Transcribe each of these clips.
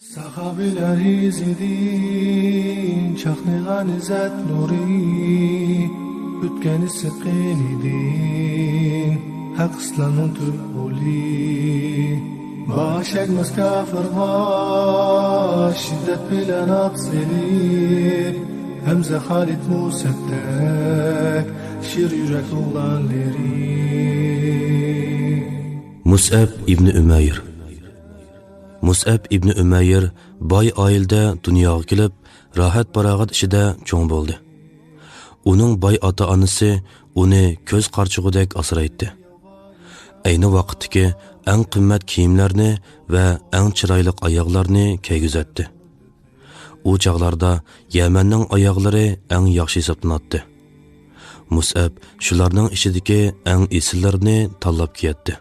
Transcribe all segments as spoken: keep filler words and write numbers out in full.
ساخاۋىلەر ئىزىدىن چاقنىغان ئىززەت نۇرى، ئۆتكەن ئىسسىق قېنىدىن ھەق ئىسلامنىڭ تۈپ غولى. باش ئەگمەس كاپىرغا شىددەت بىلەن ئات سېلىپ، ھەمزە خالىد مۇسەبدەك شىر يۈرەك ئوغلانلىرى. مۇسئەب ئىبنى ئۈمەير. مۇسئەب ئىبنى ئۈمەير باي ئائىلىدە دۇنياغا كېلىپ، راھەت-پاراغەت ئىچىدە چوڭ بولدى. ئۇنىڭ باي ئاتا-ئانىسى ئۇنى كۆز قارىچۇقىدەك ئاسرايتتى. ئەينى ۋاقىتتىكى ئەڭ قىممەت كىيىملەرنى ۋە ئەڭ چىرايلىق ئاياغلارنى كىيگۈزەتتى. ئۇ چاغلاردا يەمەننىڭ ئاياغلىرى ئەڭ ياخشى ھېسابلىناتتى. مۇسئەب شۇلارنىڭ ئىچىدىكى ئەڭ ئېسىللىرىنى تاللاپ كىيەتتى.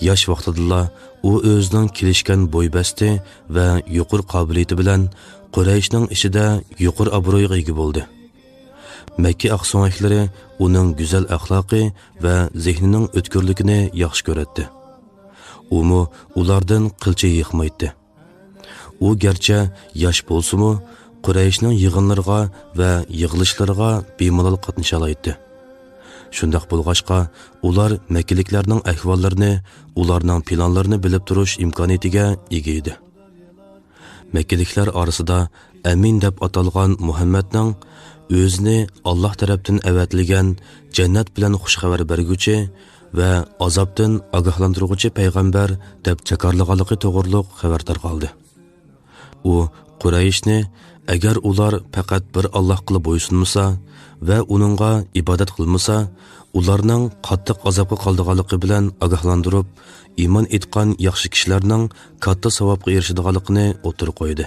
ياش ۋاقتىدىلا ئۇ ئۆزىنىڭ كېلىشكەن بوي بەستى ۋە يۇقىرى قابىلىيىتى بىلەن قۇرەيشنىڭ ئىچىدە يۇقىرى ئابرۇيغا ئىگە بولدى. مەككە ئاقسۆڭەكلىرى ئۇنىڭ گۈزەل ئەخلاقى ۋە زېھنىنىڭ ئۆتكۈرلۈكىنى ياخشى كۆرەتتى. ئۇمۇ ئۇلاردىن قىلچە يىقمايتتى. ئۇ گەرچە ياش بولسىمۇ، قۇرەيشنىڭ يىغىنلىرىغا ۋە يىغىلىشلىرىغا بىمالال قاتنىشالايتتى. شۇنداق بولغاچقا، ئۇلار مەككىلىكلەرنىڭ ئەھۋاللىرىنى، ئۇلارنىڭ پىلانلىرىنى بىلىپ تۇرۇش ئىمكانىيىتىگە ئىگە ئىدى. مەككىلىكلەر ئارىسىدا ئەمىن دەپ ئاتالغان مۇھەممەدنىڭ ئۆزىنى ئاللاھ تەرەپتىن ئەۋەتىلگەن جەننەت بىلەن خۇش خەۋەر بەرگۈچى ۋە ئازابتىن ئاگاھلاندۇرغۇچى پەيغەمبەر دەپ جاكارلىغانلىقى توغرۇلۇق خەۋەر تارقالدى. ئۇ قۇرەيشنى، ئەگەر ئۇلار پەقەت بىر ئاللاھقىلا بويسۇنمىسا ۋە ئۇنىڭغا ئىبادەت قىلمىسا، ئۇلارنىڭ قاتتىق ئازابقا قالىدىغانلىقى بىلەن ئاگاھلاندۇرۇپ، ئىمان ئېيتقان ياخشى كىشىلەرنىڭ كاتتا ساۋابقا ئېرىشىدىغانلىقىنى ئوتتۇرىغا قويدى.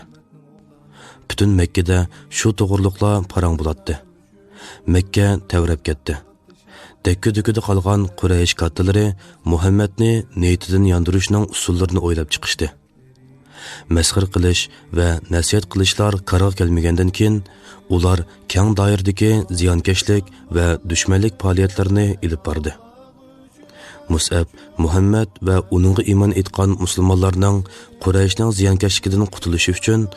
پۈتۈن مەككىدە شۇ توغرۇلۇقلا پاراڭ بولاتتى. مەككە تەۋرەپ كەتتى. دەككە-دۈككىدە قالغان قۇرەيش كاتتىلىرى مۇھەممەدنى نىيىتىدىن ياندۇرۇشنىڭ ئۇسۇللىرىنى ئويلاپ چىقىشتى. مەسخىرە قىلىش ۋە نەسىھەت قىلىشلار كارغا كەلمىگەندىن كېيىن، ئۇلار كەڭ دائىرىدىكى زىيانكەشلىك ۋە دۈشمەنلىك پائالىيەتلىرىنى ئېلىپ باردى. مۇسئەب، مۇھەممەد ۋە ئۇنىڭغا ئىمان ئېيتقان مۇسۇلمانلارنىڭ قۇرەيشنىڭ زىيانكەشلىكىدىن قۇتۇلۇشى ئۈچۈن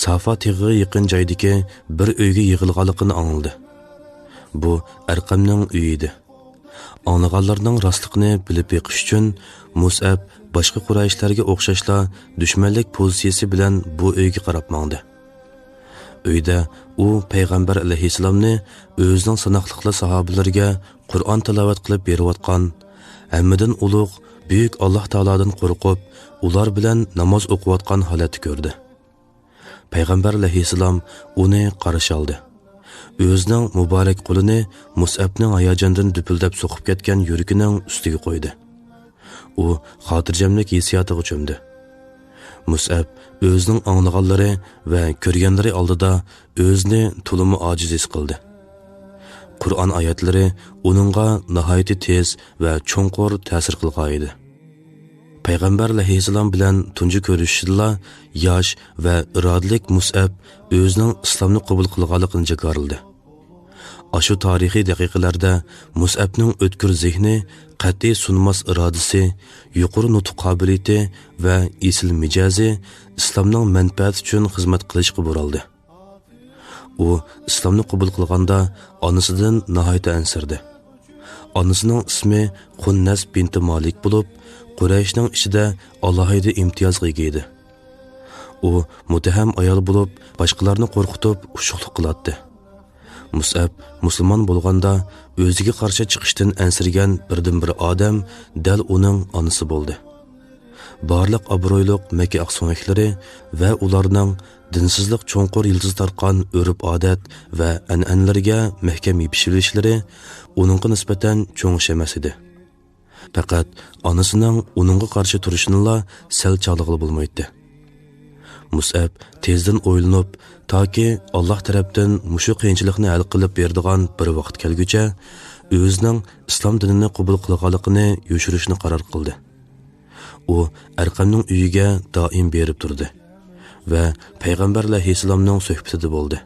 سافا تېغىغا يېقىن جايدىكى بىر ئۆيگە يىغىلغانلىقىنى ئاڭلىدى. بۇ ئەرقەمنىڭ ئۆيى ئىدى. ئاڭلىغانلىرىنىڭ راستلىقىنى بىلىپ بېقىش ئۈچۈن، مۇسئەب باشقا قۇرەيشلەرگە ئوخشاشلا دۈشمەنلىك پوزىتسىيىسى بىلەن بۇ ئۆيگە قاراپ ماڭدى. ئۆيدە ئۇ پەيغەمبەر ئەلەيھىسسالامنى ئۆزىنىڭ ساناقلىقلا ساھابىلىرىگە قۇرئان تىلاۋەت قىلىپ بېرىۋاتقان، ھەممىدىن ئۇلۇغ، بۈيۈك ئاللاھ تائالادىن قورقۇپ، ئۇلار بىلەن ناماز ئوقۇۋاتقان ھالەتتە كۆردى. پەيغەمبەر ئەلەيھىسسالام ئۇنى قارشى ئالدى. ئۆزىنىڭ مۇبارەك قولىنى مۇسئەبنىڭ ھاياجاندىن دۈپۈلدەپ سوقۇپ كەتكەن يۈرىكىنىڭ ئۈستىگە قويدى. ئۇ خاتىرجەملىك ھېسسىياتىغا چۆمدى. مۇسئەب ئۆزىنىڭ ئاڭلىغانلىرى ۋە كۆرگەنلىرى ئالدىدا ئۆزىنى تولىمۇ ئاجىز ھېس قىلدى. قۇرئان ئايەتلىرى ئۇنىڭغا ناھايىتى تېز ۋە چوڭقۇر تەسىر قىلغان ئىدى. پەيغەمبەر ئەلەيھىسسالام بىلەن تۇنجى كۆرۈشۈشىدىلا ياش ۋە ئىرادىلىك مۇسئەب ئۆزىنىڭ ئىسلامنى قوبۇل قىلغانلىقىنى جاكارلىدى. ئاشۇ تارىخىي دەقىقىلەردە مۇسئەبنىڭ ئۆتكۈر زېھنى، قەتئىي سۇنماس ئىرادىسى، يۇقىرى نۇتۇق قابىلىيىتى ۋە ئېسىل مىجەزى ئىسلامنىڭ مەنپەئەتى ئۈچۈن خىزمەت قىلىشقا بۇرالدى. ئۇ ئىسلامنى قوبۇل قىلغاندا ئانىسىدىن ناھايىتى ئەنسىرىدى. ئانىسىنىڭ ئىسمى خۇننەس بىنتى مالىك بولۇپ، قۇرەيشنىڭ ئىچىدە ئالاھىدە ئىمتىيازغا ئىگە ئىدى. ئۇ مۇتتەھەم ئايال بولۇپ، باشقىلارنى قورقۇتۇپ ئۇششۇقلۇق قىلاتتى. مۇسئەب مۇسۇلمان بولغاندا ئۆزىگە قارشى چىقىشتىن ئەنسىرىگەن بىردىنبىر ئادەم دەل ئۇنىڭ ئانىسى بولدى. بارلىق ئابرۇيلۇق مەككە ئاقسۆڭەكلىرى ۋە ئۇلارنىڭ دىنسىزلىق چوڭقۇر يىلتىز تارتقان ئۆرپ-ئادەت ۋە ئەنئەنىلىرىگە مەھكەم يېپىشىۋېلىشلىرى ئۇنىڭغا نىسبەتەن چوڭ ئىش ئەمەس ئىدى. پەقەت ئانىسىنىڭ ئۇنىڭغا قارشى تۇرۇشىنىلا سەل چاغلىغىلى بولمايتتى. مۇسئەب تېزدىن ئويلىنىپ، تاكى ئاللاھ تەرەپتىن مۇشۇ قىيىنچىلىقنى ھەل قىلىپ بېرىدىغان بىر ۋاقىت كەلگۈچە ئۆزىنىڭ ئىسلام دىنىنى قوبۇل قىلغانلىقىنى يوشۇرۇشنى قارار قىلدى. ئۇ ئەرقەمنىڭ ئۆيىگە دائىم بېرىپ تۇردى ۋە پەيغەمبەر ئەلەيھىسسالامنىڭ سۆھبىتىدە بولدى.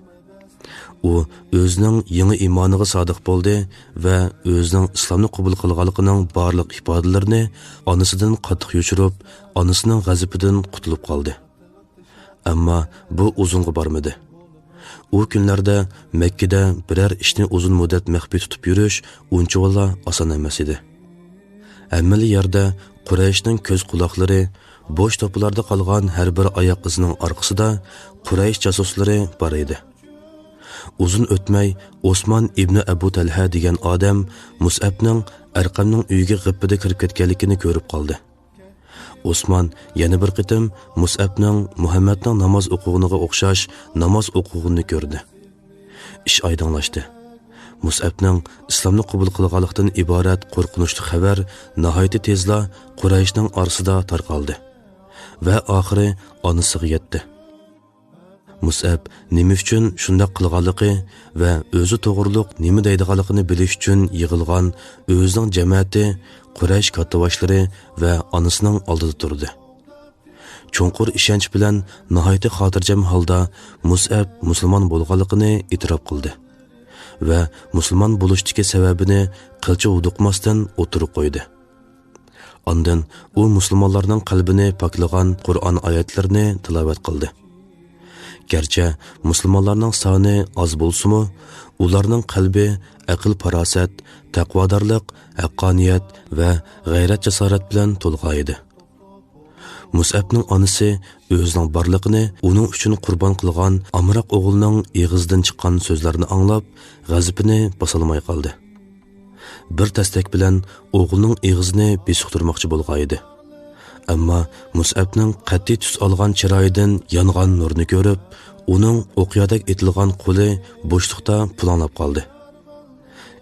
ئۇ ئۆزىنىڭ يېڭى ئىمانىغا سادىق بولدى ۋە ئۆزىنىڭ ئىسلامنى قوبۇل قىلغانلىقىنىڭ بارلىق ئىپادىلىرىنى ئانىسىدىن قاتتىق يوشۇرۇپ، ئانىسىنىڭ غەزىپىدىن قۇتۇلۇپ قالدى. ئەمما بۇ ئۇزۇنغا بارمىدى. ئۇ كۈنلەردە مەككىدە بىرەر ئىشنى ئۇزۇن مۇددەت مەخپىي تۇتۇپ يۈرۈش ئۇنچىۋالا ئاسان ئەمەس ئىدى. ھەممىلا يەردە قۇرەيشنىڭ كۆز قۇلاقلىرى، بوش توپىلاردا قالغان ھەر بىر ئاياق ئىزىنىڭ ئارقىسىدا قۇرەيش جاسۇسلىرى بار ئىدى. ئۇزۇن ئۆتمەي، ئوسمان ئىبنى ئەبۇ تەلھە دېگەن ئادەم مۇسئەبنىڭ ئەرقەمنىڭ ئۆيىگە غىپپىدە كىرىپ كەتكەنلىكىنى كۆرۈپ قالدى. ئوسمان يەنە بىر قېتىم مۇسئەبنىڭ مۇھەممەدنىڭ ناماز ئوقۇغىنىغا ئوخشاش ناماز ئوقۇغىنىنى كۆردى. ئىش ئايدىڭلاشتى. مۇسئەبنىڭ ئىسلامنى قوبۇل قىلغانلىقتىن ئىبارەت قورقۇنچلۇق خەۋەر ناھايىتى تېزلا قۇرەيشنىڭ ئارىسىدا تارقالدى ۋە ئاخىرى ئانىسىغا يەتتى. مۇسئەب نېمە ئۈچۈن شۇنداق قىلغانلىقى ۋە ئۆزى توغرۇلۇق نېمە دەيدىغانلىقىنى بىلىش ئۈچۈن يىغىلغان ئۆزىنىڭ جەمەتى، قۇرەيش كاتتىباشلىرى ۋە ئانىسىنىڭ ئالدىدا تۇردى. چوڭقۇر ئىشەنچ بىلەن ناھايىتى خاتىرجەم ھالدا مۇسئەب مۇسۇلمان بولغانلىقىنى ئېتىراپ قىلدى ۋە مۇسۇلمان بولۇشتىكى سەۋەبىنى قىلچە ھودۇقماستىن ئوتتۇرىغا قويدى. ئاندىن ئۇ مۇسۇلمانلارنىڭ قەلبىنى پاكلىغان قۇرئان ئايەتلىرىنى تىلاۋەت قىلدى. گەرچە مۇسۇلمانلارنىڭ سانى ئاز بولسىمۇ، ئۇلارنىڭ قەلبى ئەقىل-پاراسەت، تەقۋادارلىق، ھەققانىيەت ۋە غەيرەت-جاسارەت بىلەن تولغان ئىدى. مۇسئەبنىڭ ئانىسى ئۆزىنىڭ بارلىقىنى ئۇنىڭ ئۈچۈن قۇربان قىلغان ئامراق ئوغلىنىڭ ئېغىزىدىن چىققان سۆزلەرنى ئاڭلاپ، غەزىپىنى باسالماي قالدى. بىر تەستەك بىلەن ئوغلىنىڭ ئېغىزىنى بېسىقتۇرماقچى بولغان ئىدى. ئەمما مۇسئەبنىڭ قەتئىي تۈس ئالغان چىرايىدىن يانغان نۇرنى كۆرۈپ، ئۇنىڭ ئوقيادەك ئېتىلغان قولى بوشلۇقتا پۇلاڭلاپ قالدى.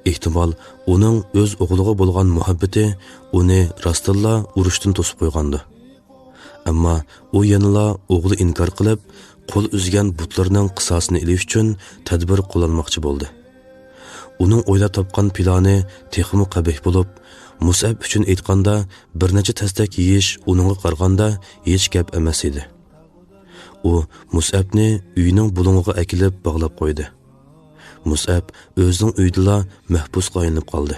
ئېھتىمال، ئۇنىڭ ئۆز ئوغلىغا بولغان مۇھەببىتى ئۇنى راستتىنلا ئۇرۇشتىن توسۇپ قويغاندۇ. ئەمما ئۇ يەنىلا ئوغلى ئىنكار قىلىپ، قول ئۈزگەن بۇتلىرىنىڭ قىساسىنى ئېلىش ئۈچۈن تەدبىر قوللانماقچى بولدى. ئۇنىڭ ئويلاپ تاپقان پىلانى تېخىمۇ قەبىھ بولۇپ، مۇسئەب ئۈچۈن ئېيتقاندا، بىر نەچچە تەستەك يېيىش ئۇنىڭغا قارىغاندا ھېچ گەپ ئەمەس ئىدى. ئۇ مۇسئەبنى ئۆيىنىڭ بۇلۇڭىغا ئەكېلىپ باغلاپ قويدى. مۇسئەب ئۆزىنىڭ ئۆيىدىلا مەھبۇسقا ئايلىنىپ قالدى.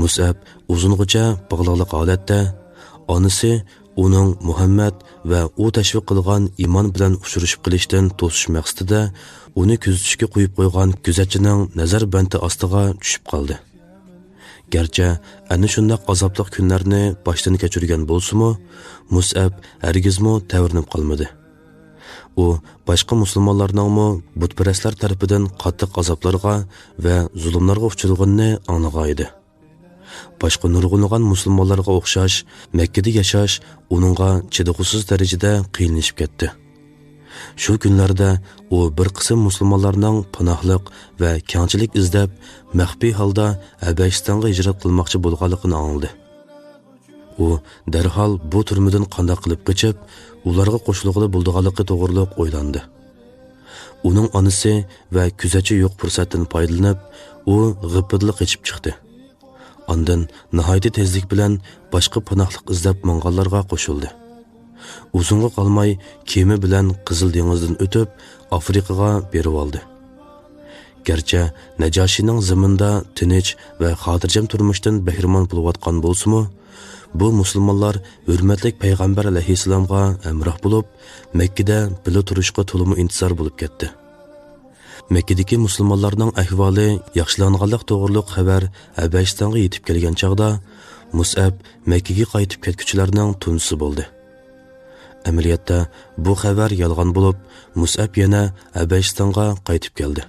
مۇسئەب ئۇزۇنغىچە باغلىقلىق ھالەتتە، ئانىسى ئۇنىڭ مۇھەممەد ۋە ئۇ تەشۋىق قىلغان ئىمان بىلەن ئۇچرىشىپ قېلىشتىن توسۇش مەقسىتىدە ئۇنى كۆزىتىشكە قويۇپ قويغان كۆزەتچىنىڭ نەزەر بەندى ئاستىغا چۈشۈپ قالدى. گەرچە ئەنە شۇنداق ئازابلىق كۈنلەرنى باشتىن كەچۈرگەن بولسىمۇ، مۇسئەب ھەرگىزمۇ تەۋرىنىپ قالمىدى. ئۇ باشقا مۇسۇلمانلارنىڭمۇ بۇتپەرەسلەر تەرىپىدىن قاتتىق ئازابلارغا ۋە زۇلۇملارغا ئۇچرىغىنىنى ئاڭلىغان ئىدى. باشقا نۇرغۇنلىغان مۇسۇلمانلارغا ئوخشاش، مەككىدە ياشاش ئۇنىڭغا چىدىغۇسىز دەرىجىدە قىيىنلىشىپ كەتتى. شۇ كۈنلەردە ئۇ بىر قىسىم مۇسۇلمانلارنىڭ پاناھلىق ۋە كەڭچىلىك ئىزدەپ، مەخپىي ھالدا ھەبەشىستانغا ھىجرەت قىلماقچى بولغانلىقىنى ئاڭلىدى. ئۇ دەرھال بۇ تۈرمىدىن قانداق قىلىپ قېچىپ، ئۇلارغا قوشۇلغىلى بولىدىغانلىقى توغرۇلۇق ئويلاندى. ئۇنىڭ ئانىسى ۋە كۆزەتچى يوق پۇرسەتتىن پايدىلىنىپ، ئۇ غىپپىدىلا قېچىپ چىقتى. ئاندىن ناھايىتى تېزلىك بىلەن باشقا پاناھلىق ئىزدەپ ماڭغانلارغا قوشۇلدى. ئۇزۇنغا قالماي كېمە بىلەن قىزىل دېڭىزدىن ئۆتۈپ، ئافرىقىغا بېرىۋالدى. گەرچە نەجاشىنىڭ زېمىنىدا تىنچ ۋە خاتىرجەم تۇرمۇشتىن بەھرىمەن بولۇۋاتقان بولسىمۇ، بۇ مۇسۇلمانلار ھۆرمەتلىك پەيغەمبەر ئەلەيھىسسالامغا ھەمراھ بولۇپ، مەككىدە بىللە تۇرۇشقا تولىمۇ ئىنتىزار بولۇپ كەتتى. مەككىدىكى مۇسۇلمانلارنىڭ ئەھۋالى ياخشىلانغانلىق توغرۇلۇق خەۋەر ھەبەشىستانغا يېتىپ كەلگەن چاغدا، مۇسئەب مەككىگە قايتىپ كەتكۈچىلەرنىڭ تۇنجىسى بولدى. ئەمەلىيەتتە، بۇ خەۋەر يالغان بولۇپ، مۇسئەب يەنە ھەبەشىستانغا قايتىپ كەلدى.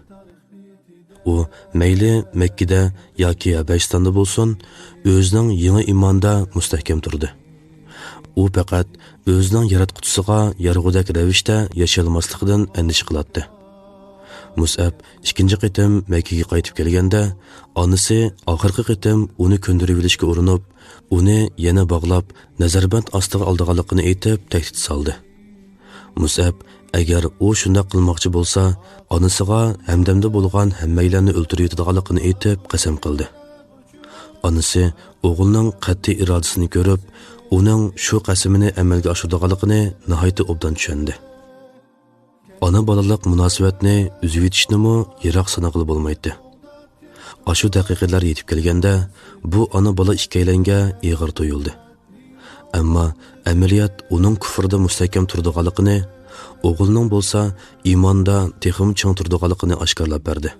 ئۇ مەيلى مەككىدە ياكى ھەبەشىستاندا بولسۇن، ئۆزىنىڭ يېڭى ئىماندا مۇستەھكەم تۇردى. ئۇ پەقەت ئۆزىنىڭ ياراتقۇچىسىغا يارىغۇدەك رەۋىشتە ياشىيالماسلىقىدىن ئەندىشە قىلاتتى. مۇسئەب ئىككىنچى قېتىم مەككىگە قايتىپ كەلگەندە، ئانىسى ئاخىرقى قېتىم ئۇنى كۆندۈرۈۋېلىشكە ئۇرۇنۇپ، ئۇنى يەنە باغلاپ، نەزەربەند ئاستىغا ئالىدىغانلىقىنى ئېيتىپ، تەھدىت سالدى. مۇسئەب، ئەگەر ئۇ شۇنداق قىلماقچى بولسا، ئانىسىغا ھەمدەمدە بولغان ھەممەيلەننى ئۆلتۈرۈۋېتىدىغانلىقىنى ئېيتىپ، قەسەم قىلدى. ئانىسى ئوغلىنىڭ قەتئىي ئىرادىسىنى كۆرۈپ، ئۇنىڭ شۇ قەسىمىنى ئەمەلگە ئاشۇرىدىغانلىقىنى ناھايىتى ئوبدان چۈشەندى. ئانا-بالىلىق مۇناسىۋەتنى ئۈزۈۋېتىشنىمۇ يىراق سانىغىلى بولمايتتى. ئاشۇ دەقىقىلەر يېتىپ كەلگەندە، بۇ ئانا-بالا ئىككىيلەنگە ئېغىر تۇيۇلدى. ئەمما ئەمەلىيەت ئۇنىڭ كۇفرىدا مۇستەھكەم تۇرىدىغانلىقىنى، ئوغلىنىڭ بولسا ئىماندا تېخىمۇ چىڭ تۇرىدىغانلىقىنى ئاشكارىلاپ بەردى.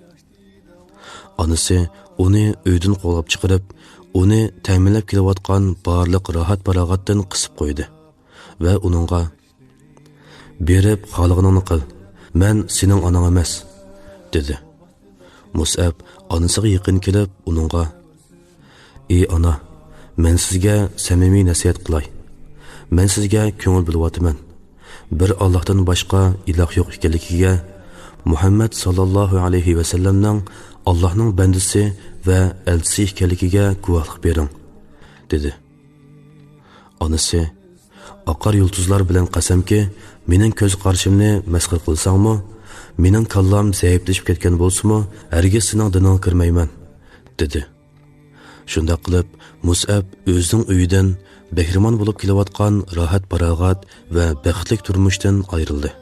ئانىسى ئۇنى ئۆيدىن قوغلاپ چىقىرىپ، ئۇنى تەمىنلەپ كېلىۋاتقان بارلىق راھەت-پاراغەتتىن قىسىپ قويدى ۋە ئۇنىڭغا، «بېرىپ خالىغىنىڭنى قىل، مەن سېنىڭ ئاناڭ ئەمەس» دېدى. مۇسئەب ئانىسىغا يېقىن كېلىپ ئۇنىڭغا، «ئى ئانا، مەن سىزگە سەمىمىي نەسىھەت قىلاي. مەن سىزگە كۆڭۈل بۆلۈۋاتىمەن. بىر ئاللاھتىن باشقا ئىلاھ يوق ئىكەنلىكىگە، مۇھەممەد ساللاللاھۇ ئەلەيھى ۋەسەللەمنىڭ ئاللاھنىڭ بەندىسى ۋە ئەلچىسى ئىكەنلىكىگە گۇۋاھلىق بېرىڭ» دېدى. ئانىسى، «ئاقار يۇلتۇزلار بىلەن قەسەمكى، مېنىڭ كۆز قارىشىمنى مەسخىرە قىلساڭمۇ، مېنىڭ كاللام زەئىپلىشىپ كەتكەن بولسىمۇ، ھەرگىز سېنىڭ دىنىڭغا كىرمەيمەن» دېدى. شۇنداق قىلىپ، مۇسئەب ئۆزىنىڭ ئۆيىدىن بەھرىمەن بولۇپ كېلىۋاتقان راھەت-پاراغەت ۋە بەختلىك تۇرمۇشتىن ئايرىلدى.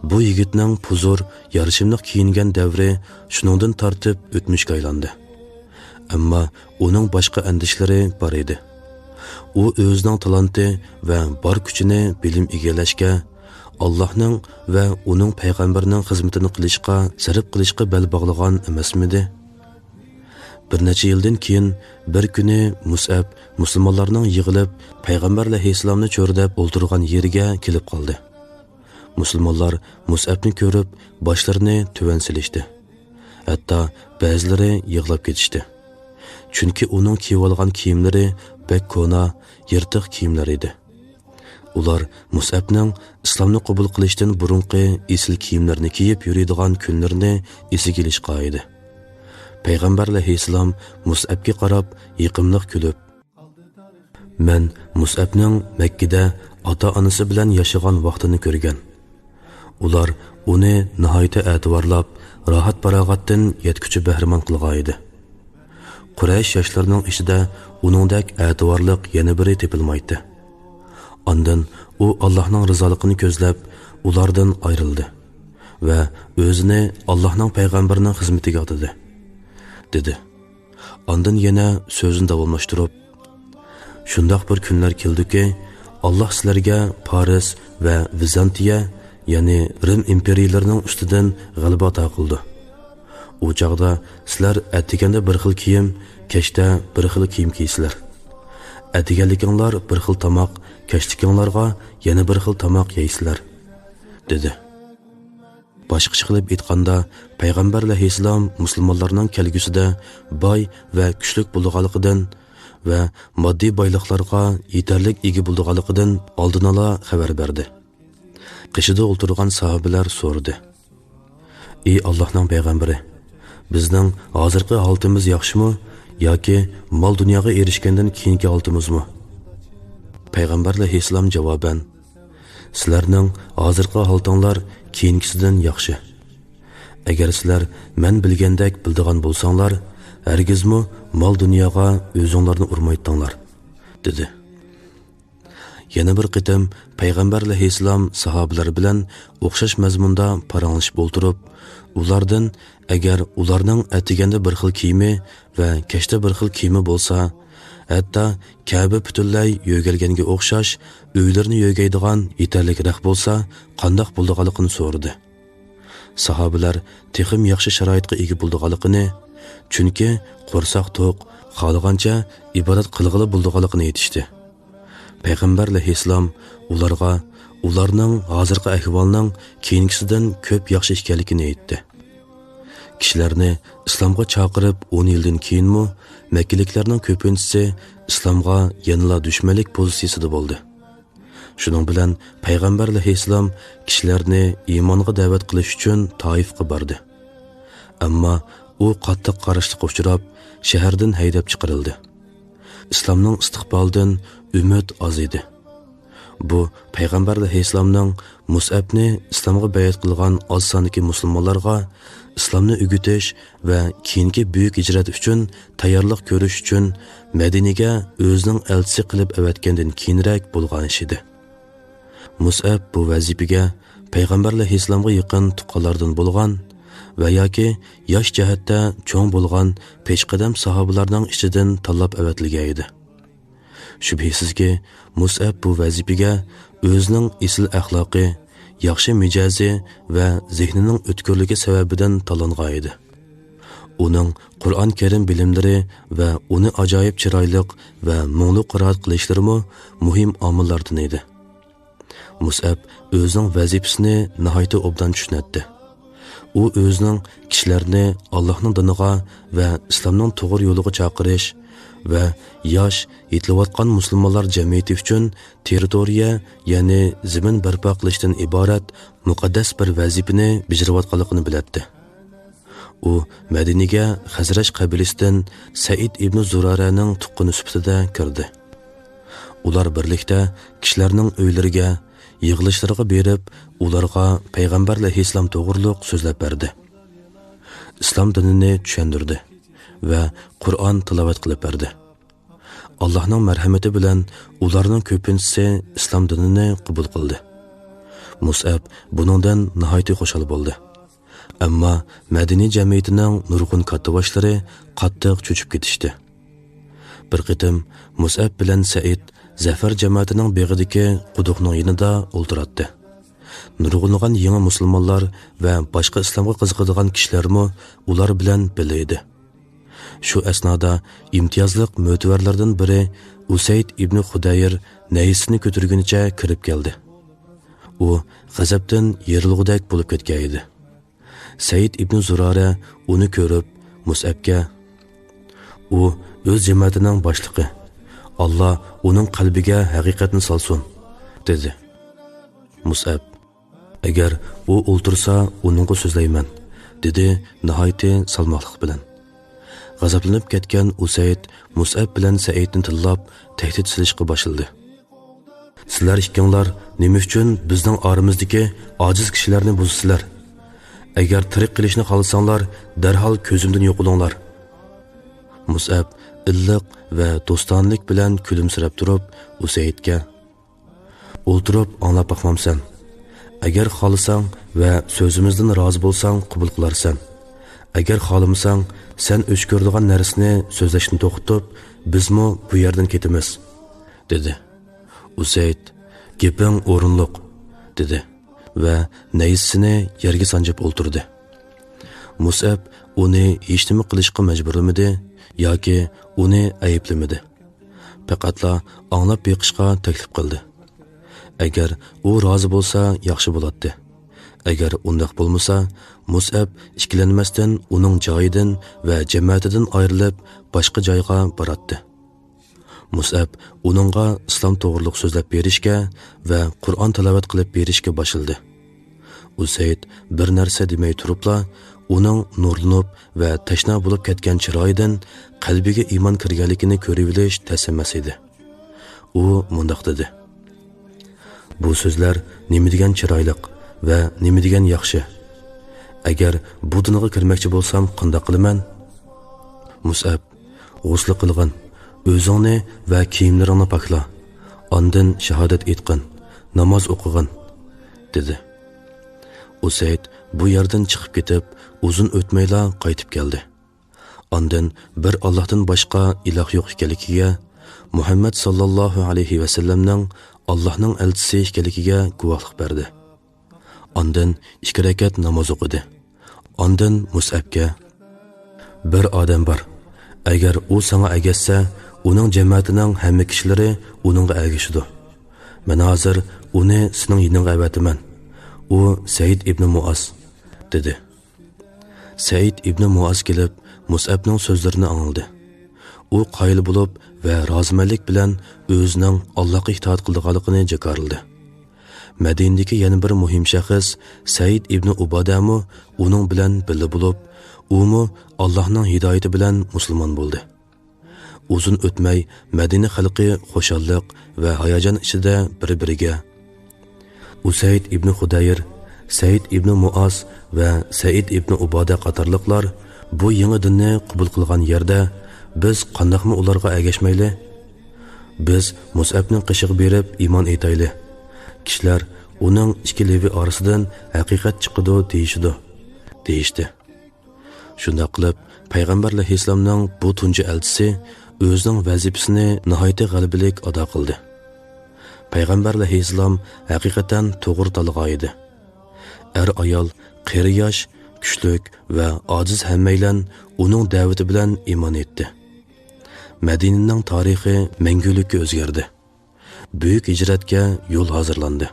بۇ يىگىتنىڭ پۇزۇر، يارىشىملىق كىيىنگەن دەۋرى شۇنىڭدىن تارتىپ ئۆتمۈشكە ئايلاندى. ئەمما ئۇنىڭ باشقا ئەندىشىلىرى بار ئىدى. ئۇ ئۆزىنىڭ تالانتى ۋە بار كۈچىنى بىلىم ئىگىلەشكە، ئاللاھنىڭ ۋە ئۇنىڭ پەيغەمبىرىنىڭ خىزمىتىنى قىلىشقا سەرپ قىلىشقا بەل باغلىغان ئەمەسمىدى؟ بىر نەچچە يىلدىن كېيىن بىر كۈنى مۇسئەب مۇسۇلمانلارنىڭ يىغىلىپ، پەيغەمبەر ئەلەيھىسسالامنى چۆرىدەپ ئولتۇرغان يېرىگە كېلىپ قالدى. مۇسۇلمانلار مۇسئەبنى كۆرۈپ، باشلىرىنى تۆۋەن سېلىشتى. ھەتتا بەزىلىرى يىغلاپ كېتىشتى. چۈنكى ئۇنىڭ كىيىۋالغان كىيىملىرى بەك كونا، يىرتىق كىيىملەر ئىدى. ئۇلار مۇسئەبنىڭ ئىسلامنى قوبۇل قىلىشتىن بۇرۇنقى ئېسىل كىيىملەرنى كىيىپ يۈرىدىغان كۈنلىرىنى ئېسىگە ئېلىشقان ئىدى. پەيغەمبەر ئەلەيھىسسالام مۇسئەبكە قاراپ يېقىملىق كۈلۈپ، «مەن مۇسئەبنىڭ مەككىدە ئاتا-ئانىسى بىلەن ياشىغان ۋاقتىنى كۆرگەن. ئۇلار ئۇنى ناھايىتى ئەتىۋارلاپ، راھەت-پاراغەتتىن يەتكۈچە بەھرىمەن قىلغان ئىدى. قۇرەيش ياشلىرىنىڭ ئىچىدە ئۇنىڭدەك ئەتىۋارلىق يەنە بىرى تېپىلمايتتى. ئاندىن ئۇ ئاللاھنىڭ رىزالىقىنى كۆزلەپ، ئۇلاردىن ئايرىلدى ۋە ئۆزىنى ئاللاھنىڭ پەيغەمبىرىنىڭ خىزمىتىگە ئاتىدى» دېدى. ئاندىن يەنە سۆزىنى داۋاملاشتۇرۇپ، «شۇنداق بىر كۈنلەر كېلىدۇكى، ئاللاھ سىلەرگە پارس ۋە ۋىزانتىيە، يەنى رىم ئىمپېرىيىلىرىنىڭ ئۈستىدىن غەلىبە ئاتا قىلىدۇ. ئۇ چاغدا سىلەر ئەتىگەندە بىر خىل كىيىم، كەچتە بىر خىل كىيىم كىيىسىلەر. ئەتىگەنلىكىڭلار بىر خىل تاماق، كەچلىكىڭلارغا يەنە بىر خىل تاماق يەيسىلەر» دېدى. باشقىچە قىلىپ ئېيتقاندا، پەيغەمبەر ئەلەيھىسسالام مۇسۇلمانلارنىڭ كەلگۈسىدە باي ۋە كۈچلۈك بولىدىغانلىقىدىن ۋە ماددىي بايلىقلارغا يېتەرلىك ئىگە بولىدىغانلىقىدىن ئالدىنئالا خەۋەر بەردى. قېشىدا ئولتۇرغان ساھابىلەر سورىدى: «ئى ئاللاھنىڭ پەيغەمبىرى، بىزنىڭ ھازىرقى ھالىتىمىز ياخشىمۇ ياكى مال-دۇنياغا ئېرىشكەندىن كېيىنكى ھالىتىمىزمۇ؟» پەيغەمبەر ئەلەيھىسسالام جاۋابەن: «سىلەرنىڭ ھازىرقى ھالىتىڭلار كېيىنكىسىدىن ياخشى. ئەگەر سىلەر مەن بىلگەندەك بىلىدىغان بولساڭلار، ھەرگىزمۇ مال-دۇنياغا ئۆزۈڭلارنى ئۇرمايتتىڭلار» دېدى. يەنە بىر قېتىم پەيغەمبەر ئەلەيھىسسالام ساھابىلەر بىلەن ئوخشاش مەزمۇندا پاراڭلىشىپ ئولتۇرۇپ، ئۇلاردىن ئەگەر ئۇلارنىڭ ئەتىگەندە بىر خىل كىيىمى ۋە كەچتە بىر خىل كىيىمى بولسا، ھەتتا كەبە پۈتۈنلەي يۆگەلگەنگە ئوخشاش ئۆيلىرىنى يۆگەيدىغان يېتەرلىك رەخ بولسا، قانداق بولىدىغانلىقىنى سورىدى. ساھابىلەر تېخىمۇ ياخشى شارائىتقا ئىگە بولىدىغانلىقىنى، چۈنكى قورساق توق، خالىغانچە ئىبادەت قىلغىلى بولىدىغانلىقىنى ئېيتىشتى. پەيغەمبەر ئەلەيھىسسالام ئۇلارغا ئۇلارنىڭ ھازىرقى ئەھۋالىنىڭ كېيىنكىسىدىن كۆپ ياخشى ئىكەنلىكىنى ئېيتتى. كىشىلەرنى ئىسلامغا چاقىرىپ ئون يىلدىن كېيىنمۇ مەككىلىكلەرنىڭ كۆپىنچىسى ئىسلامغا يەنىلا دۈشمەنلىك پوزىتسىيىسىدە بولدى. شۇنىڭ بىلەن پەيغەمبەر ئەلەيھىسسالام كىشىلەرنى ئىمانغا دەۋەت قىلىش ئۈچۈن تائىفقا باردى. ئەمما ئۇ قاتتىق قارشىلىققا ئۇچراپ، شەھەردىن ھەيدەپ چىقىرىلدى. ئىسلامنىڭ ئىستىقبالىدىن ئۈمىد ئاز ئىدى. بۇ پەيغەمبەر ئەلەيھىسسالامنىڭ مۇسئەبنى ئىسلامغا بەيئەت قىلغان ئاز ساندىكى مۇسۇلمانلارغا ئىسلامنى ئۆگىتىش ۋە كېيىنكى بۈيۈك ھىجرەت ئۈچۈن تەييارلىق كۆرۈش ئۈچۈن مەدىنىگە ئۆزىنىڭ ئەلچىسى قىلىپ ئەۋەتكەندىن كېيىنرەك بولغان ئىش ئىدى. مۇسئەب بۇ ۋەزىپىگە پەيغەمبەر ئەلەيھىسسالامغا يېقىن تۇغقانلاردىن بولغان ۋە ياكى ياش جەھەتتە چوڭ بولغان پېشقەدەم ساھابىلارنىڭ ئىچىدىن تاللاپ ئەۋەتىلگەن ئىدى. شۈبھىسىزكى، مۇسئەب بۇ ۋەزىپىگە ئۆزىنىڭ ئېسىل ئەخلاقى، ياخشى مىجەزى ۋە زېھنىنىڭ ئۆتكۈرلۈكى سەۋەبىدىن تاللانغان ئىدى. ئۇنىڭ قۇرئان كەرىم بىلىملىرى ۋە ئۇنى ئاجايىپ چىرايلىق ۋە مۇڭلۇق قىرائەت قىلىشلىرىمۇ مۇھىم ئامىللاردىن ئىدى. مۇسئەب ئۆزىنىڭ ۋەزىپىسىنى ناھايىتى ئوبدان چۈشىنەتتى. ئۇ ئۆزىنىڭ كىشىلەرنى ئاللاھنىڭ دىنىغا ۋە ئىسلامنىڭ توغرا يولىغا چاقىرىش ۋە ياش، يېتىلىۋاتقان مۇسۇلمانلار جەمئىيىتى ئۈچۈن تېررىتورىيە، يەنى زېمىن بەرپا قىلىشتىن ئىبارەت مۇقەددەس بىر ۋەزىپىنى بېجىرىۋاتقانلىقىنى بىلەتتى. ئۇ مەدىنىگە خەزرەج قەبىلىسىدىن سەئىد ئىبنى زۇرارەنىڭ تۇغقىنى سۈپىتىدە كىردى. ئۇلار بىرلىكتە كىشىلەرنىڭ ئۆيلىرىگە، يىغىلىشلىرىغا بېرىپ، ئۇلارغا پەيغەمبەر ئەلەيھىسسالام توغرۇلۇق سۆزلەپ بەردى. ئىسلام دىنىنى چۈشەندۈردى ۋە قۇرئان تىلاۋەت قىلىپ بەردى. ئاللاھنىڭ مەرھەمىتى بىلەن ئۇلارنىڭ كۆپىنچىسى ئىسلام دىنىنى قوبۇل قىلدى. مۇسئەب بۇنىڭدىن ناھايىتى خۇشال بولدى. ئەمما مەدىنە جەمئىيىتىنىڭ نۇرغۇن كاتتىباشلىرى قاتتىق چۆچۈپ كېتىشتى. بىر قېتىم مۇسئەب بىلەن سەئىد زەفەر جەمەتىنىڭ بېغىدىكى قۇدۇقنىڭ يېنىدا ئولتۇراتتى. نۇرغۇنلىغان يېڭى مۇسۇلمانلار ۋە باشقا ئىسلامغا قىزىقىدىغان كىشىلەرمۇ ئۇلار بىلەن بىللە ئىدى. شۇ ئەسنادا ئىمتىيازلىق مۆتىۋەرلەردىن بىرى ئۇسەيد ئىبنى خۇدەير نەيزىسىنى كۆتۈرگىنىچە كىرىپ كەلدى. ئۇ غەزەپتىن يېرىلغۇدەك بولۇپ كەتكەن ئىدى. سەئىد ئىبنى زۇرارە ئۇنى كۆرۈپ، مۇسئەبكە، «ئۇ ئۆز جەمەتىنىڭ باشلىقى. ئاللا ئۇنىڭ قەلبىگە ھەقىقەتنى سالسۇن» دېدى. مۇسئەب، «ئەگەر ئۇ ئولتۇرسا، ئۇنىڭغا سۆزلەيمەن» دېدى ناھايىتى سالماقلىق بىلەن. غەزەپلىنىپ كەتكەن ئۇسەيد مۇسئەب بىلەن سەئىدنى تىللاپ تەھدىت سېلىشقا باشلىدى. «سىلەر ئىككىڭلار نېمە ئۈچۈن بىزنىڭ ئارىمىزدىكى ئاجىز كىشىلەرنى بۇزىسىلەر؟ ئەگەر تىرىك قېلىشنى خالىساڭلار، دەرھال كۆزۈمدىن يوقىلىڭلار.» مۇسئەب ئىللىق ۋە دوستانىلىك بىلەن كۈلۈمسىرەپ تۇرۇپ ئۇسەيدكە، «ئولتۇرۇپ ئاڭلاپ باقمامسەن؟ ئەگەر خالىساڭ ۋە سۆزىمىزدىن رازى بولساڭ، قوبۇل قىلارسەن. ئەگەر خالىمىساڭ، سەن ئۆچ كۆرىدىغان نەرسىنى سۆزلەشنى توختىتىپ، بىزمۇ بۇ يەردىن كېتىمىز» دېدى. ئۇسەيد، «گېپىڭ ئورۇنلۇق» دېدى ۋە نەيزىسىنى يەرگە سانجىپ ئولتۇردى. مۇسئەب ئۇنى ھېچنېمە قىلىشقا مەجبۇرلىمىدى ياكى ئۇنى ئەيىبلىمىدى. پەقەتلا ئاڭلاپ بېقىشقا تەكلىپ قىلدى. ئەگەر ئۇ رازى بولسا، ياخشى بولاتتى. ئەگەر ئۇنداق بولمىسا، مۇسئەب ئىككىلەنمەستىن ئۇنىڭ جايىدىن ۋە جەمەتىدىن ئايرىلىپ، باشقا جايغا باراتتى. مۇسئەب ئۇنىڭغا ئىسلام توغرۇلۇق سۆزلەپ بېرىشكە ۋە قۇرئان تىلاۋەت قىلىپ بېرىشكە باشلىدى. ئۇسەيد بىر نەرسە دېمەي تۇرۇپلا، ئۇنىڭ نۇرلىنىپ ۋە تەشنا بولۇپ كەتكەن چىرايىدىن قەلبىگە ئىمان كىرگەنلىكىنى كۆرۈۋېلىش تەس ئەمەس ئىدى. ئۇ مۇنداق دېدى: «بۇ سۆزلەر نېمە دېگەن چىرايلىق ۋە نېمە دېگەن ياخشى! ئەگەر بۇ دىنغا كىرمەكچى بولسام، قانداق قىلىمەن؟» مۇسئەب، «غۇسلى قىلغىن، ئۆزۈڭنى ۋە كىيىملىرىڭنى پاكلا، ئاندىن شاھادەت ئېيتقىن، ناماز ئوقۇغىن» دېدى. ئۇسەيد بۇ يەردىن چىقىپ كېتىپ، ئۇزۇن ئۆتمەيلا قايتىپ كەلدى. ئاندىن بىر ئاللاھتىن باشقا ئىلاھ يوق ئىكەنلىكىگە، مۇھەممەد ساللاللاھۇ ئەلەيھى ۋەسەللەمنىڭ ئاللاھنىڭ ئەلچىسى ئىكەنلىكىگە گۇۋاھلىق بەردى. ئاندىن ئىككى رەكەت ناماز ئوقۇدى. ئاندىن مۇسئەبكە، «بىر ئادەم بار. ئەگەر ئۇ ساڭا ئەگەشسە، ئۇنىڭ جەمەتىنىڭ ھەممە كىشىلىرى ئۇنىڭغا ئەگىشىدۇ. مەن ھازىر ئۇنى سېنىڭ يېنىڭغا ئەۋەتىمەن. ئۇ سەئىد ئىبنى مۇئاز» دېدى. سەئىد ئىبنى مۇئاز كېلىپ، مۇسئەبنىڭ سۆزلىرىنى ئاڭلىدى. ئۇ قايىل بولۇپ ۋە رازىمەنلىك بىلەن ئۆزىنىڭ ئاللاھقا ئىتائەت قىلىدىغانلىقىنى جاكارلىدى. مەدىنىدىكى يەنە بىر مۇھىم شەخس سەئىد ئىبنى ئۇبادەمۇ ئۇنىڭ بىلەن بىللە بولۇپ، ئۇمۇ ئاللاھنىڭ ھىدايىتى بىلەن مۇسۇلمان بولدى. ئۇزۇن ئۆتمەي، مەدىنە خەلقى خۇشاللىق ۋە ھاياجان ئىچىدە بىر-بىرىگە، «ئۇسەيد ئىبنى خۇدەير، سەئىد ئىبنى مۇئاز ۋە سەئىد ئىبنى ئۇبادە قاتارلىقلار بۇ يېڭى دىننى قوبۇل قىلغان يەردە، بىز قانداقمۇ ئۇلارغا ئەگەشمەيلى؟ بىز مۇسئەبنىڭ قېشىغا بېرىپ ئىمان ئېيتايلى. كىشىلەر ئۇنىڭ ئىككى لېۋى ئارىسىدىن ھەقىقەت چىقىدۇ دېيىشىدۇ، دېيىشتى. شۇنداق قىلىپ، پەيغەمبەر ئەلەيھىسسالامنىڭ بۇ تۇنجى ئەلچىسى ئۆزىنىڭ ۋەزىپىسىنى ناھايىتى غەلىبىلىك ئادا قىلدى. پەيغەمبەر ئەلەيھىسسالام ھەقىقەتەن توغرا تالغان ئىدى. ئەر-ئايال، قېرى-ياش، كۈچلۈك ۋە ئاجىز ھەممەيلەن ئۇنىڭ دەۋىتى بىلەن ئىمان ئېيتتى. مەدىنىنىڭ تارىخى مەڭگۈلۈككە ئۆزگەردى. بۈيۈك ھىجرەتكە يول ھازىرلاندى.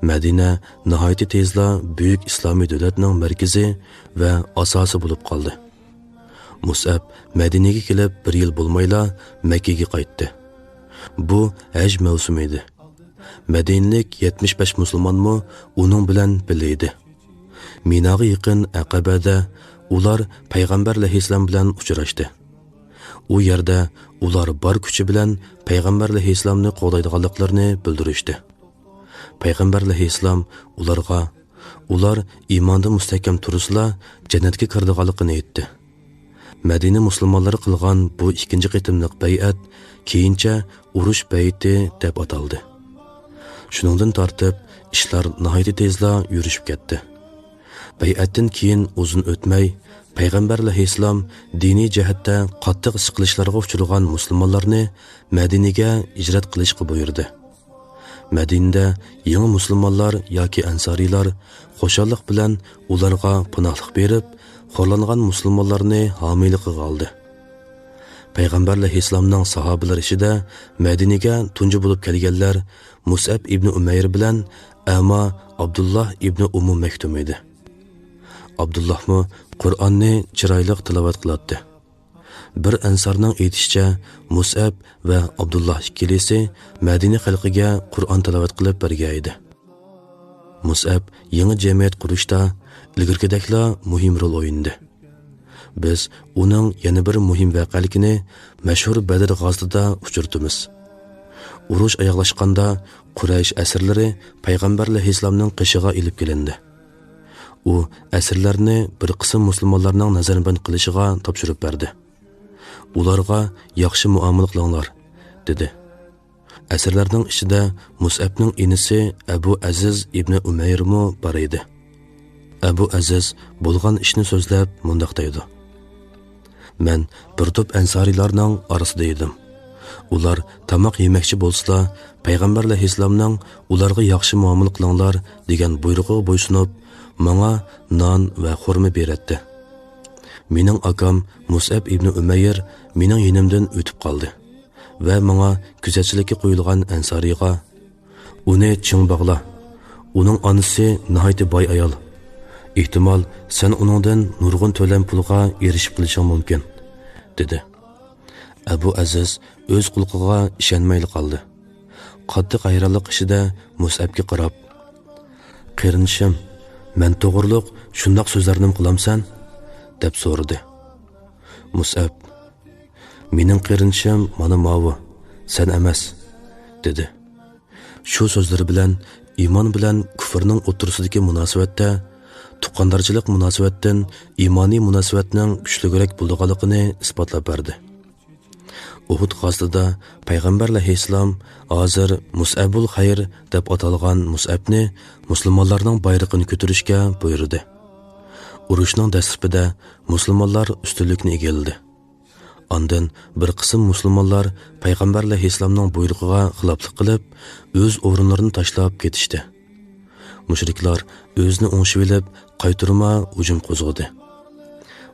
مەدىنە ناھايىتى تېزلا بۈيۈك ئىسلامىي دۆلەتنىڭ مەركىزى ۋە ئاساسى بولۇپ قالدى. مۇسئەب مەدىنىگە كېلىپ بىر يىل بولمايلا مەككىگە قايتتى. بۇ ھەج مەۋسۇمى ئىدى. مەدىنىلىك يەتمىش بەش مۇسۇلمانمۇ ئۇنىڭ بىلەن بىللە ئىدى. مىناغا يېقىن ئەقەبەدە ئۇلار پەيغەمبەر ئەلەيھىسسالام بىلەن ئۇچراشتى. ئۇ يەردە ئۇلار بار كۈچى بىلەن پەيغەمبەر ئەلەيھىسسالامنى قوغدايدىغانلىقلىرىنى بىلدۈرۈشتى. پەيغەمبەر ئەلەيھىسسالام ئۇلارغا، ئۇلار ئىماندا مۇستەھكەم تۇرسىلا، جەننەتكە كىرىدىغانلىقىنى ئېيتتى. مەدىنە مۇسۇلمانلىرى قىلغان بۇ ئىككىنچى قېتىملىق بەيئەت كېيىنچە ئۇرۇش بەيئىتى دەپ ئاتالدى. شۇنىڭدىن تارتىپ ئىشلار ناھايىتى تېزلا يۈرۈشۈپ كەتتى. بەيئەتتىن كېيىن ئۇزۇن ئۆتمەي، پەيغەمبەر ئەلەيھىسسالام دىنىي جەھەتتە قاتتىق سىقىلىشلارغا ئۇچرىغان مۇسۇلمانلارنى مەدىنىگە ھىجرەت قىلىشقا بۇيرۇدى. مەدىنىدە يېڭى مۇسۇلمانلار ياكى ئەنسارىيلار خۇشاللىق بىلەن ئۇلارغا پاناھلىق بېرىپ، خورلانغان مۇسۇلمانلارنى ھامىيلىقىغا ئالدى. پەيغەمبەر ئەلەيھىسسالامنىڭ ساھابىلىرى ئىچىدە مەدىنىگە تۇنجى بولۇپ كەلگەنلەر مۇسئەب ئىبنى ئۇمەير بىلەن ئەما ئابدۇللا ئىبنى ئۇممۇ مەكتۇم ئىدى. ئابدۇللاھمۇ قۇرئاننى چىرايلىق تىلاۋەت قىلاتتى. بىر ئەنسارنىڭ ئېيتىشىچە، مۇسئەب ۋە ئابدۇللا ئىككىلىسى مەدىنە خەلقىگە قۇرئان تىلاۋەت قىلىپ بەرگەن ئىدى. مۇسئەب يېڭى جەمئىيەت قۇرۇشتا ئىلگىرىكىدەكلا مۇھىم رول ئوينىدى. بىز ئۇنىڭ يەنە بىر مۇھىم ۋەقەلىكىنى مەشھۇر بەدر غازىتىدا ئۇچرىتىمىز. ئۇرۇش ئاياغلاشقاندا قۇرەيش ئەسىرلىرى پەيغەمبەر ئەلەيھىسسالامنىڭ قېشىغا ئېلىپ كېلىندى. ئۇ ئەسىرلەرنى بىر قىسىم مۇسۇلمانلارنىڭ نەزەربەند قىلىشىغا تاپشۇرۇپ بەردى. ئۇلارغا ياخشى مۇئامىلە قىلىڭلار، دېدى. ئەسىرلەرنىڭ ئىچىدە مۇسئەبنىڭ ئىنىسى ئەبۇ ئەزىز ئىبنى ئۇمەيرمۇ بار ئىدى. ئەبۇ ئەزىز بولغان ئىشنى سۆزلەپ مۇنداق دەيدۇ: مەن بىر توپ ئەنسارىيلارنىڭ ئارىسىدا ئىدىم. ئۇلار تاماق يېمەكچى بولسىلا، پەيغەمبەر ئەلەيھىسسالامنىڭ «ئۇلارغا ياخشى مۇئامىلە قىلىڭلار» دېگەن بۇيرۇقىغا بويسۇنۇپ، ماڭا نان ۋە خورما بېرەتتى. مېنىڭ ئاكام مۇسئەب ئىبنى ئۇمەير مېنىڭ يېنىمدىن ئۆتۈپ قالدى ۋە ماڭا كۆزەتچىلىككە قويۇلغان ئەنسارىيغا، «ئۇنى چىڭ باغلا. ئۇنىڭ ئانىسى ناھايىتى باي ئايال. ئېھتىمال، سەن ئۇنىڭدىن نۇرغۇن تۆلەم پۇلغا ئېرىشىپ قېلىشىڭ مۇمكىن»، دېدى. ئەبۇ ئەزىز ئۆز قۇلىقىغا ئىشەنمەيلا قالدى. قاتتىق ھەيرانلىق ئىچىدە مۇسئەبكە قاراپ، «قېرىندىشىم، مەن توغرۇلۇق شۇنداق سۆزلەرنىمۇ قىلامسەن؟» دەپ سورىدى. مۇسئەب، «مېنىڭ قېرىندىشىم مانا ماۋۇ، سەن ئەمەس»، دېدى. شۇ سۆزلىرى بىلەن ئىمان بىلەن كۇفرنىڭ ئوتتۇرىسىدىكى مۇناسىۋەتتە تۇغقاندارچىلىق مۇناسىۋەتتىن ئىمانىي مۇناسىۋەتنىڭ كۈچلۈكرەك بولىدىغانلىقىنى ئىسپاتلاپ بەردى. ئۇھۇد غازىتىدا پەيغەمبەر ئەلەيھىسسالام ھازىر مۇسئەبۇل خەير دەپ ئاتالغان مۇسئەبنى مۇسۇلمانلارنىڭ بايرىقىنى كۆتۈرۈشكە بۇيرۇدى. ئۇرۇشنىڭ دەسلىپىدە مۇسۇلمانلار ئۈستۈنلۈكنى ئىگىلىدى. ئاندىن بىر قىسىم مۇسۇلمانلار پەيغەمبەر ئەلەيھىسسالامنىڭ بۇيرۇقىغا خىلاپلىق قىلىپ، ئۆز ئورۇنلىرىنى تاشلاپ كېتىشتى. مۇشرىكلار ئۆزىنى ئوڭشىۋېلىپ، قايتۇرما ھۇجۇم قوزغىدى.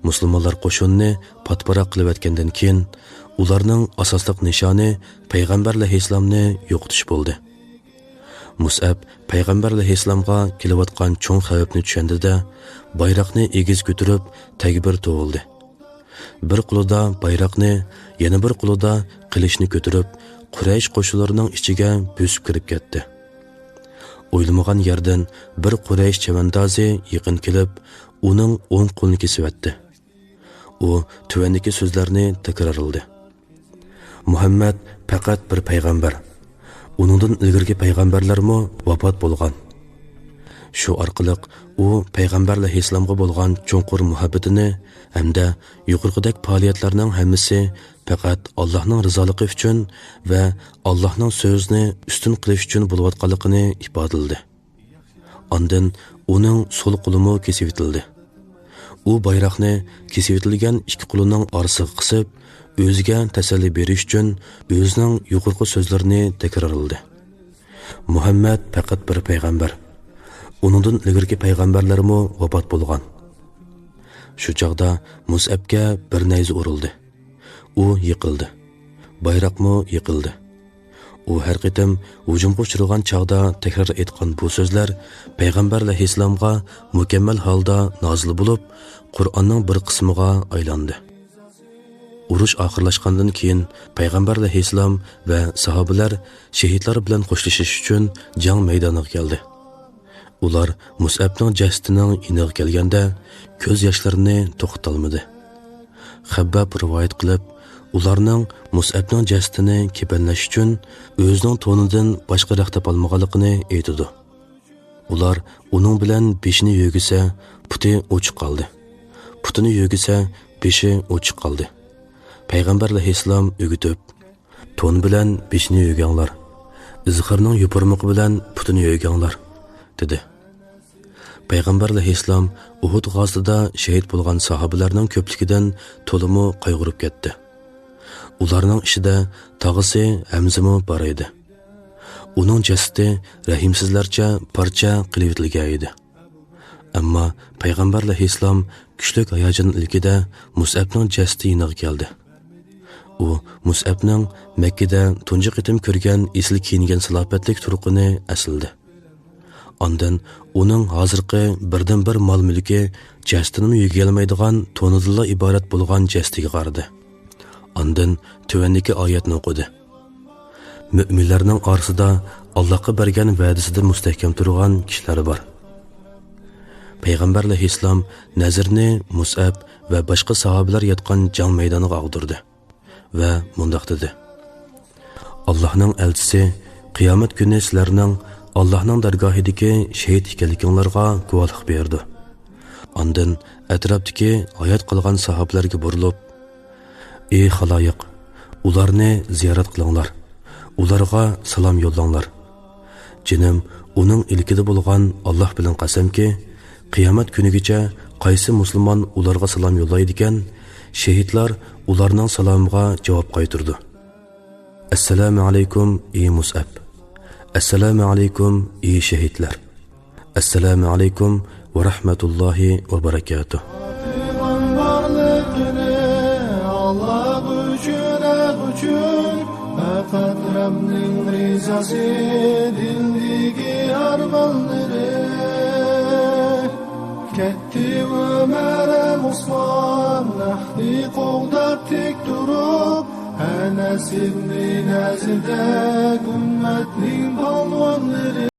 مۇسۇلمانلار قوشۇنىنى پاتىپاراق قىلىۋەتكەندىن كېيىن، ئۇلارنىڭ ئاساسلىق نىشانى پەيغەمبەر ئەلەيھىسسالامنى يوقىتىش بولدى. مۇسئەب پەيغەمبەر ئەلەيھىسسالامغا كېلىۋاتقان چوڭ خەۋپنى چۈشەندى-دە، بايراقنى ئېگىز كۆتۈرۈپ، تەكبىر توۋلىدى. بىر قولىدا بايراقنى، يەنە بىر قولىدا قىلىچنى كۆتۈرۈپ، قۇرەيش قوشۇنلىرىنىڭ ئىچىگە بۆسۈپ كىرىپ كەتتى. ئويلىمىغان يەردىن بىر قۇرەيش چەۋەندازى يېقىن كېلىپ، ئۇنىڭ ئوڭ قولىنى كېسىۋەتتى. ئۇ تۆۋەندىكى سۆزلەرنى تەكرارلىدى: «مۇھەممەد پەقەت بىر پەيغەمبەر. ئۇنىڭدىن ئىلگىرىكى پەيغەمبەرلەرمۇ ۋاپات بولغان.» شۇ ئارقىلىق ئۇ پەيغەمبەر ئەلەيھىسسالامغا بولغان چوڭقۇر مۇھەببىتىنى ھەمدە يۇقىرىقىدەك پائالىيەتلەرنىڭ ھەممىسى پەقەت ئاللاھنىڭ رىزالىقى ئۈچۈن ۋە ئاللاھنىڭ سۆزىنى ئۈستۈن قىلىش ئۈچۈن بولۇۋاتقانلىقىنى ئىپادىلىدى. ئاندىن ئۇنىڭ سول قولىمۇ كېسىۋېتىلدى. ئۇ بايراقنى كېسىۋېتىلگەن ئىككى قولىنىڭ ئارىسىغا قىسىپ، ئۆزىگە تەسەللى بېرىش ئۈچۈن ئۆزىنىڭ يۇقىرىقى سۆزلىرىنى تەكرارلىدى: مۇھەممەد پەقەت بىر پەيغەمبەر. ئۇنىڭدىن ئىلگىرىكى پەيغەمبەرلەرمۇ ۋاپات بولغان. شۇ چاغدا مۇسئەبكە بىر نەيزە ئۇرۇلدى. ئۇ يىقىلدى. بايراقمۇ يىقىلدى. ئۇ ھەر قېتىم ھۇجۇمغا ئۇچرىغان چاغدا تەكرار ئېيتقان بۇ سۆزلەر پەيغەمبەر ئەلەيھىسسالامغا مۇكەممەل ھالدا نازىل بولۇپ، قۇرئاننىڭ بىر قىسمىغا ئايلاندى. ئۇرۇش ئاخىرلاشقاندىن كېيىن، پەيغەمبەر ئەلەيھىسسالام ۋە ساھابىلەر شېھىتلار بىلەن خوشلىشىش ئۈچۈن جەڭ مەيدانىغا كەلدى. ئۇلار مۇسئەبنىڭ جەسىتىنىڭ يېنىغا كەلگەندە، كۆز ياشلىرىنى توختىتالمىدى. خەبباب رىۋايەت قىلىپ، ئۇلارنىڭ مۇسئەبنىڭ جەسىتىنى كېپەنلەش ئۈچۈن ئۆزىنىڭ تونىدىن باشقا رەخت تاپالمىغانلىقىنى ئېيتىدۇ. ئۇلار ئۇنىڭ بىلەن بېشىنى يۆگىسە، پۇتى ئوچۇق قالدى. پۇتىنى يۆگىسە، بېشى ئوچۇق قالدى. پەيغەمبەر ئەلەيھىسسالام ئۆگىتىپ، تون بىلەن بېشىنى يۆگەڭلار، ئىزخىرنىڭ يوپۇرمىقى بىلەن پۇتىنى يۆگەڭلار، دېدى. پەيغەمبەر ئەلەيھىسسالام ئۇھۇد غازىتىدا شېھىت بولغان ساھابىلەرنىڭ كۆپلۈكىدىن تولىمۇ قايغۇرۇپ كەتتى. ئۇلارنىڭ ئىچىدە تاغىسى ھەمزىمۇ بار ئىدى. ئۇنىڭ جەسىتى رەھىمسىزلەرچە پارچە قىلىۋېتىلگەن ئىدى. ئەمما پەيغەمبەر ئەلەيھىسسالام كۈچلۈك ھاياجان ئىلكىدە مۇسئەبنىڭ جەسىتى يېنىغا كەلدى. ئۇ مۇسئەبنىڭ مەككىدە تۇنجى قېتىم كۆرگەن ئېسىل كىيىنگەن سالاپەتلىك تۇرقىنى ئەسلىدى. ئاندىن ئۇنىڭ ھازىرقى بىردىنبىر مال-مۈلكى، جەسىتىنىمۇ يۆگىيەلمەيدىغان تونىدىنلا ئىبارەت بولغان جەسىتىگە قارىدى. ئاندىن تۆۋەندىكى ئايەتنى ئوقۇدى: مۆمىنلەرنىڭ ئارىسىدا ئاللاھقا بەرگەن ۋەدىسىدە مۇستەھكەم تۇرغان كىشىلەر بار. پەيغەمبەر ئەلەيھىسسالام نەزىرىنى مۇسئەب ۋە باشقا ساھابىلەر ياتقان جەڭ مەيدانىغا ئاغدۇردى ۋە مۇنداق دېدى: ئاللاھنىڭ ئەلچىسى قىيامەت كۈنى سىلەرنىڭ ئاللاھنىڭ دەرگاھىدىكى شېھىت ئىكەنلىكىڭلارغا گۇۋاھلىق بېرىدۇ. ئاندىن ئەتراپتىكى ھايات قالغان ساھابىلەرگە بۇرۇلۇپ: ئى خالايىق، ئۇلارنى زىيارەت قىلىڭلار، ئۇلارغا سالام يوللاڭلار. جېنىم ئۇنىڭ ئىلكىدە بولغان ئاللاھ بىلەن قەسەمكى، قىيامەت كۈنىگىچە قايسى مۇسۇلمان ئۇلارغا سالام يوللايدىكەن، شېھىتلار ئۇلارنىڭ سالامىغا جاۋاب قايتۇرىدۇ. ئەسسالامۇ ئەلەيكۇم، ئى مۇسئەب! ئەسسالامۇ ئەلەيكۇم، ئى شېھىتلەر! ئەسسالامۇ ئەلەيكۇم ۋە رەھمەتۇللاھى ۋە بەرەكاتۇھ. پەيغەمبەرلىكىنى ئاللاھقا ئۆچۈرەك ئۈچۈن، پەقەت رەبنىڭ رىزاسى دىلدىكى ئارمانلىرى. كەتتى ئۆمەر ھەم ئوسمان، ھەقنى قوغداپ تىك تۇرۇپ، ئەنەس ئىبنى نەزىردەك ئۈممەتنىڭ پالۋانلىرى.